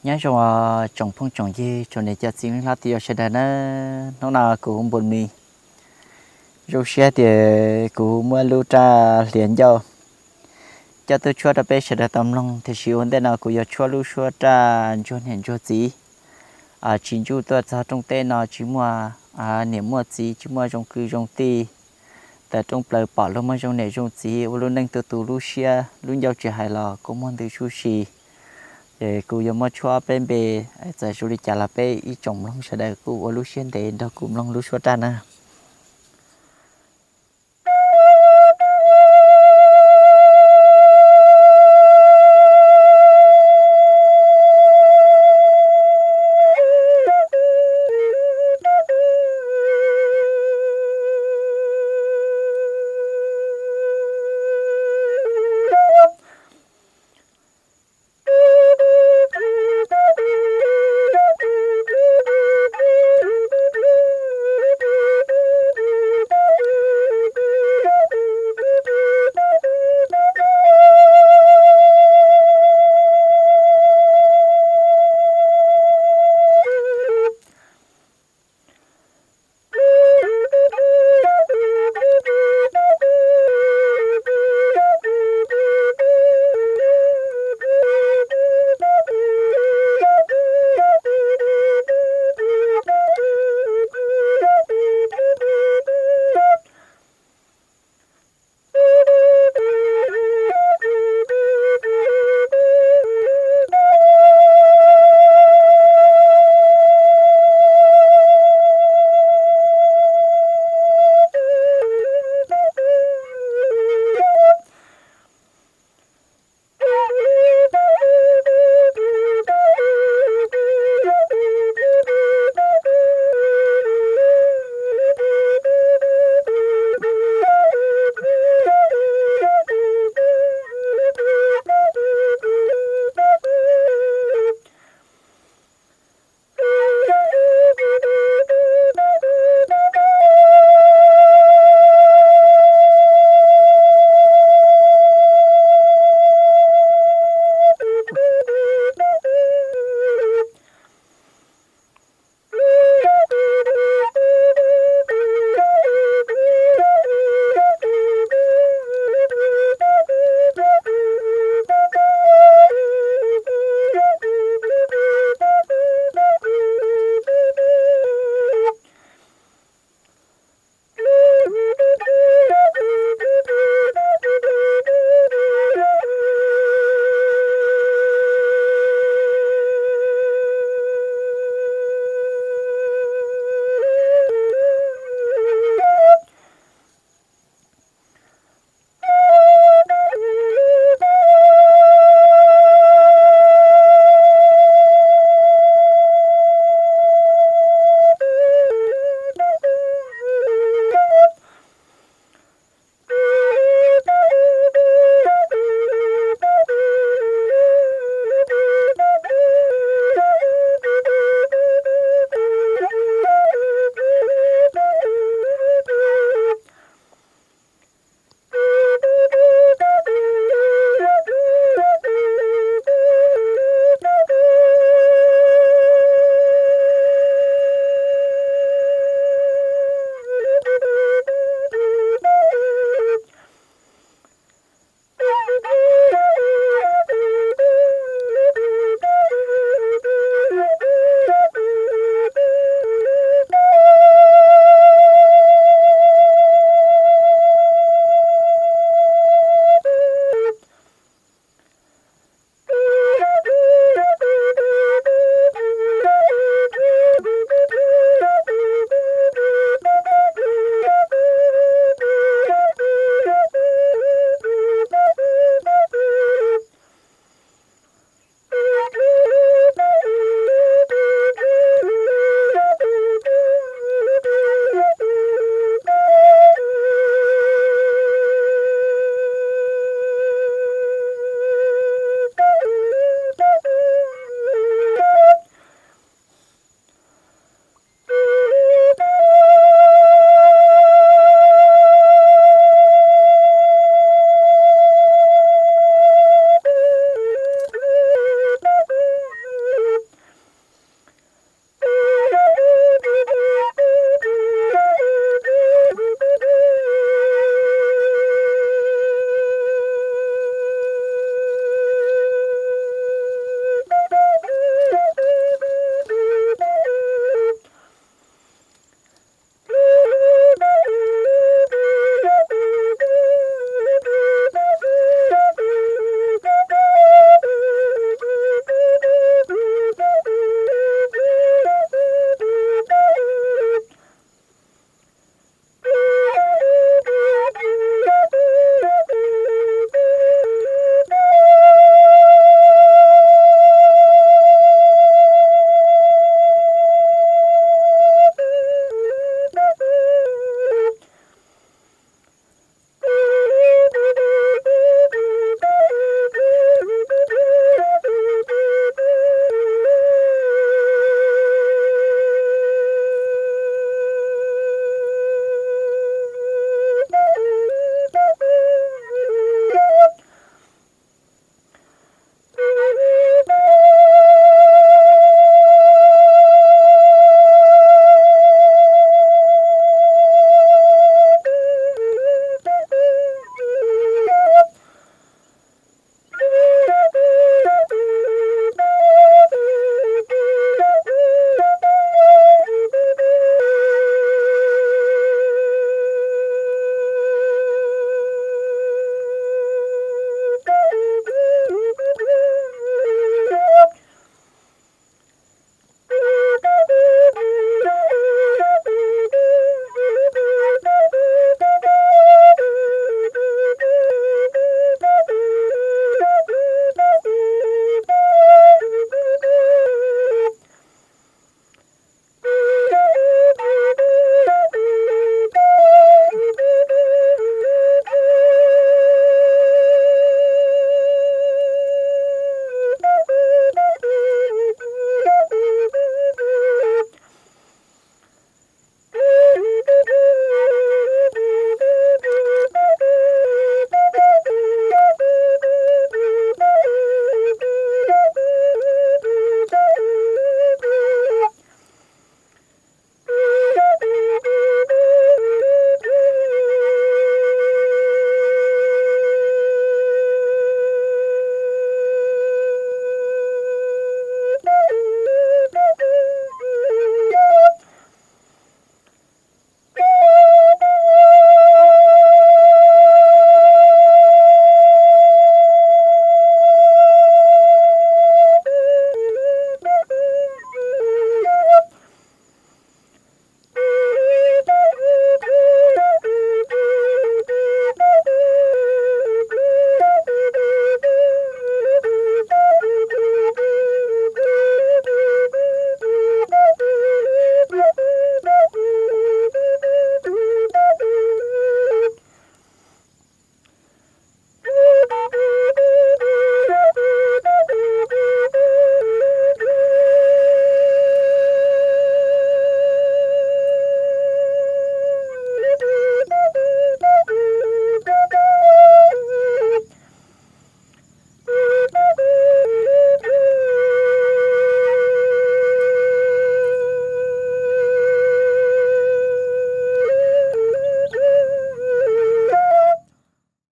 Nyob zoo tsoom phooj tsoom ywg, tsoom niam cov txiv hlob tij laug sawv daws na. Hnub no kuv Npus Mis zoo siab tias kuv muab lub raj hlias ncauj coj tuaj tshuab rau peb sawv daws tau mloog. Tiam sis ua ntej no kuv yuav tshuab lub suab raj ntsuag niam ntsuag txiv. Tsis ntsuj tuaj txog rooj teb no tsis muaj niam muaj txiv, tsis muaj zoo kwv zoo tij. Tawm rooj plaws pom luag muaj zoo niam zoo txiv ua lub neej tu tu lub siab lub ncauj tsis hais los kuj muaj ntws suj si. Ces kuv yuav muab tshuab peb npe, txawm zoo li cas los peb ib tsoom mloog sawv daws kuj ua lub siab ntev nrog kuv mloog lub suab raj na.